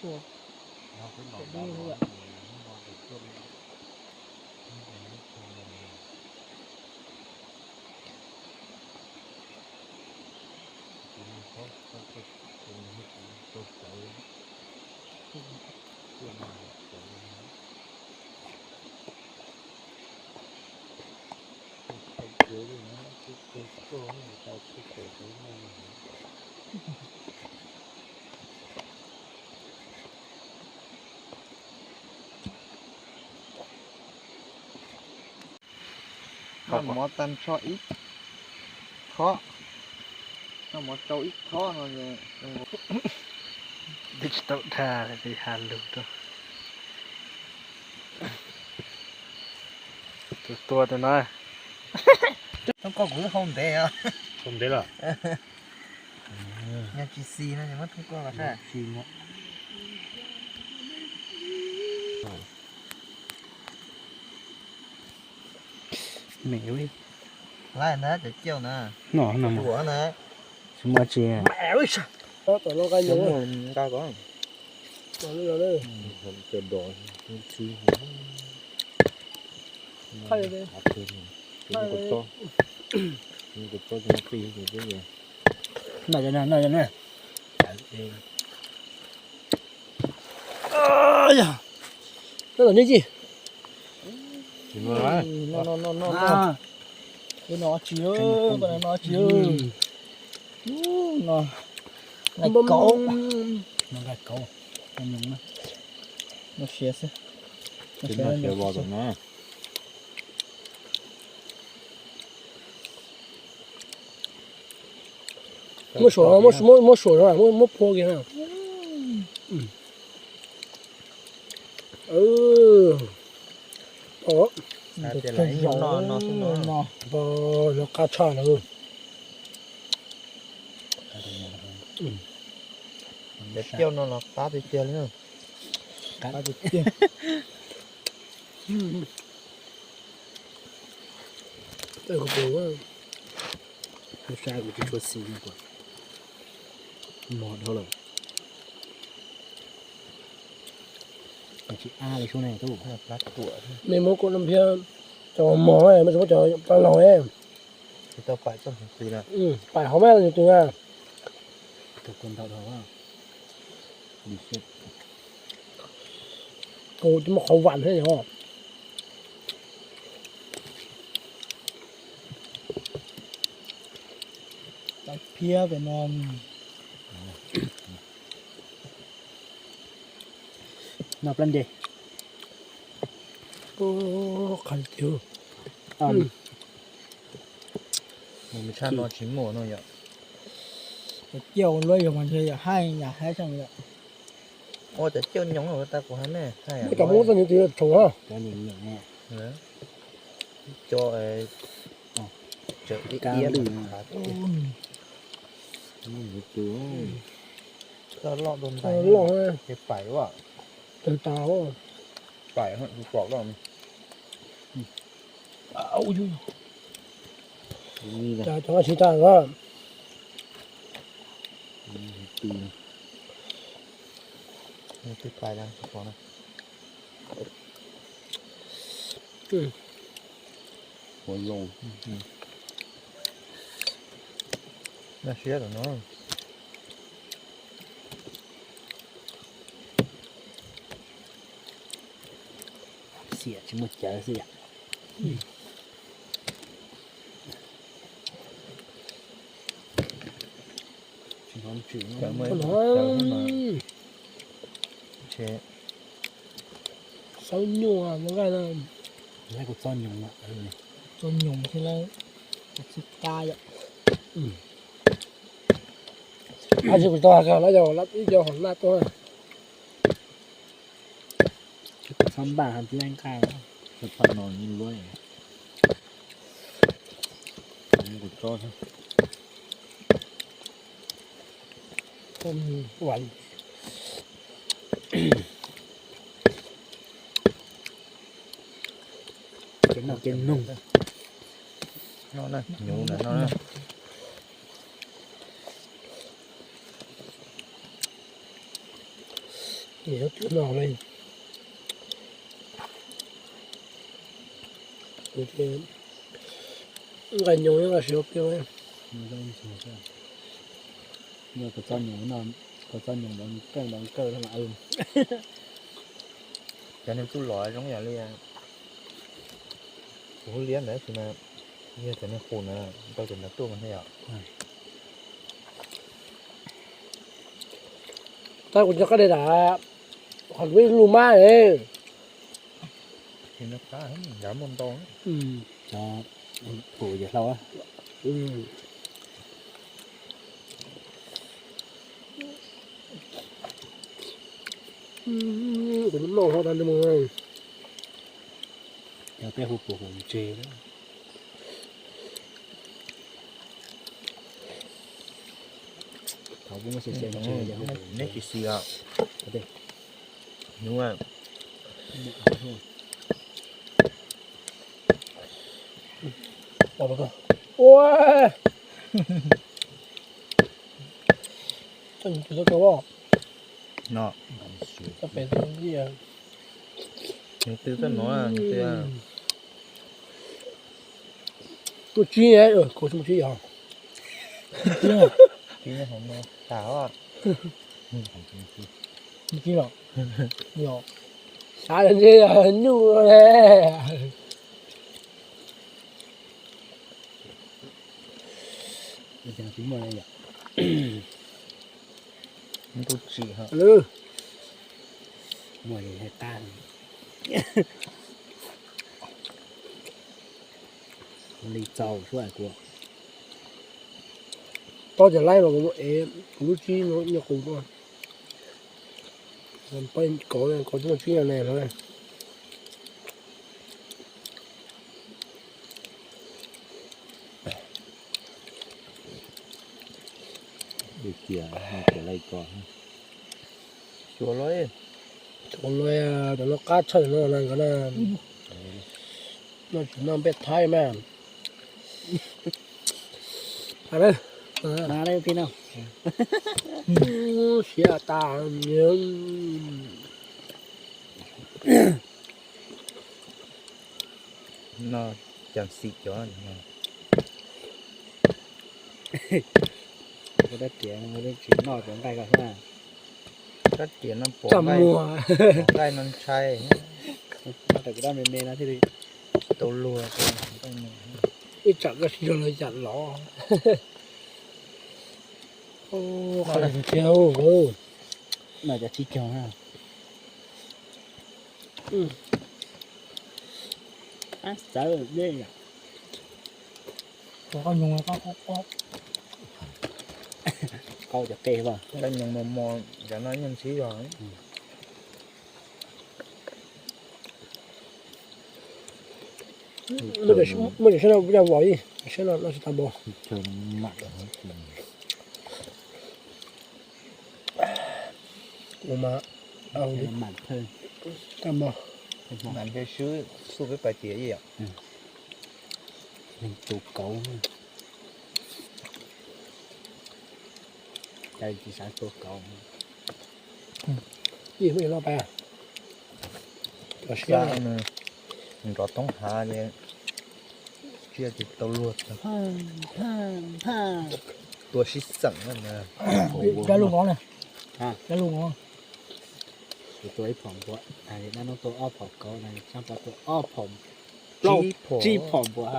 Noj mov tag nrho ib thob, noj mov tsau ib thob no. Twb tsis tau dhia li has lus rau. Tus tua tus no. Thoob koj kuv hau ntev os. Hau ntev los? Nyob tsis xis no muab thoob koj los sab. Mem li. Laib ntag cov cauj na. No no. Tuam na. Tsis muaj tsi. Mem li. Nqa kom. Cov dos. Noj cov no, noj cov no. Noj tom nej ci. No no no no. Peb no tsis, peb no tsis. No nqaij kauv, no nqaij kauv, nyoos na. No siav xwb. Muab suam, muab suam, muab phua kiag na. Pog, no qab tshaj lawm. Cov cauj no los qab tiag tiag li na. Qab tiag tiag. Kuv pus, kuv sab kuv tsis tshua xis no, mos dhau lawm. Tsis ab li sub ne tub. Mej muab kuv no phiab cov mos, mej tsis muab cov plab laug. Pais hauv mas nws tus na. Tus kuv ntau dhau. Tus muaj qhov vam thiab yog. Phiab pem no. No plab nce. Qhov tiag. Mus tshaj no tsis muaj no yom. Cov cauj luaj yog mas ntshe yog haib yam haib xyoo yom. Ua cov cauj nyoos tag kuv hais ne. Muab cov muab txoj nyoos tis tshau na. Cov tseem ib iab lwm. Toj loj dua ntais, ces pais ua. Tawg tas. Pais tus pom loj. Cov tsis tas os. Twb pais na, tus pom na. Ua lauj. Noj siab lawm no. Xiam tsis muaj cawv xwb yom. Xaub nyuj no nqaij no. Lawv kuj txob nyoos, txob nyoos thiab lawv kuj txib kab yom. Ab tsis kuv tau hais kawg lawm yog lawv ib co hom laj tuaj. Txhob npaj hais tib laj nqaij. Phaj no yeej luab. Kuv tsob thiab. Kev noj kev noog. Noj na, nyuv ntawm no na. Nqa nyoos nqa siv ua piaj. Koj txoj nyoos no, koj txoj nyoos no kawg no kawg. Cov niag tub los zoo yam li kuv hub liab ntawd tab sis mas yog cov niag qus na, tau cov ntawd tuaj mas yom. Tab kuv cov qab de tas, qhov kuv ib lus mab ne. Nrad muaj ntau. Qus yawg hlau. Kuv noj hov tas mus. Yog peb hu pus hum ntseg. Neb tsis xis os. Ua, txoj nyoos twg txoj kaus os? No. Txoj pem txoj ntij. Nyoos twg txoj no, nyoos twg? Muaj tsib, kaus muaj tsib yog. Tsib, tsib hauv no tas os. Muaj tsib los? Yog. Xav tias ntshe yog nyuj le. Ntuj tsim ho. Muaj li hais qab. Li txaus suab kuv. Tob cov laib mas kuv ev kuv lub tsib no nyuag qus tuaj. Pab kauv, kauv tsib no tsib no ne. Cia, cia laij ko. Xyuas los, xyuas los, cov no qab tshaj no na nkawd na. No tsis noj npej thaib mas. Siab tas. No cas xim cov no. Kuv rab riam tsis noj cov nqaij ko xwb. Rab riam no pom nqaij, pom nqaij no ntshai. Noj rau kuv rab me me no thiaj li tau luag. Ib tsam koj tsis nrog luag yam los. Qhov no tiag, no cov tsib caug na. Qab txawv dej. Qau cov qe as. Nqaij nyoos mos mos, cov no yeej ntsib zog. Muaj cov siab no yog vos ib, cov siab no noj tsis tau npaum. Kuv mas, tag npaum. Mam ntshe swb xub peb pais tias ib yam. Tus kauv. Cas tsis xav tua kauv. Ib hnub no pais. Nrov toob hav ces tsiaj tsis tau luag. Tua sib xeem na. Dab lub ngov na. Dab lub ngov. Kuv tua ib phom npua, dab no tua ob phom kauv, Tsab Pov tua ob phom, plaub, tsib phom npua.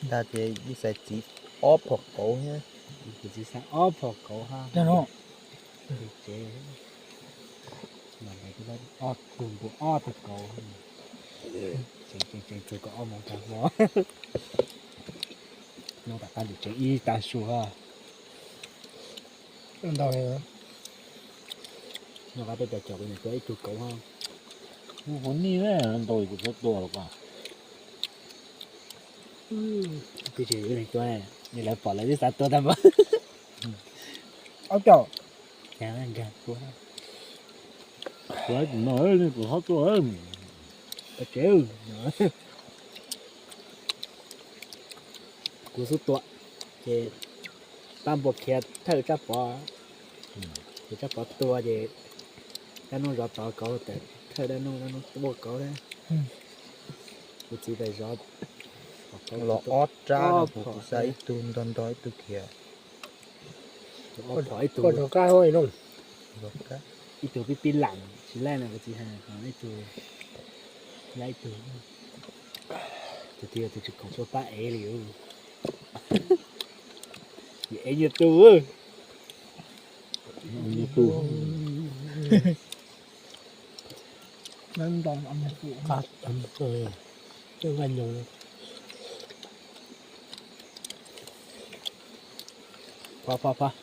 Ntag ces ib xaiv txiv ob phom kauv thiab. Kuv txiv xaiv ob phom kauv hab. Tsev, ob tug npua ob tug kauv. Tseem tseem tseem txug kaum ob moos tag hmo. Noj tas qab lwm tsev ib tag su hab. Ntau li. Noj qab peb pais caum kuv niam tua ib tug kauv hab. Kuv nij ntau kuv txhob tua los as. Twb tsis yog leej tua, lawv pom lawv twb xav tua tag npaum. Ob caug. Tua tim no, kuv txhob tua. Tsev, kuv xub tua, ces pab npua khiav thawj Tsab Pov, ces Tsab Pov tua ces Dab Nuj zov tod kauv, thawj Dab Nuj, Dab Nuj tuaj kauv na. Kuv txiv pais zov los ob rab, kuv xa ib tug nrog nrog ib tug kiag. Ib tug pib pib lam tsis laij no, kuv txiv hais, ib tug laij ib tug. Tus twg yog tus tsis khoom tuaj pab ev li. Ev nyias tus. Pab, pab, pab.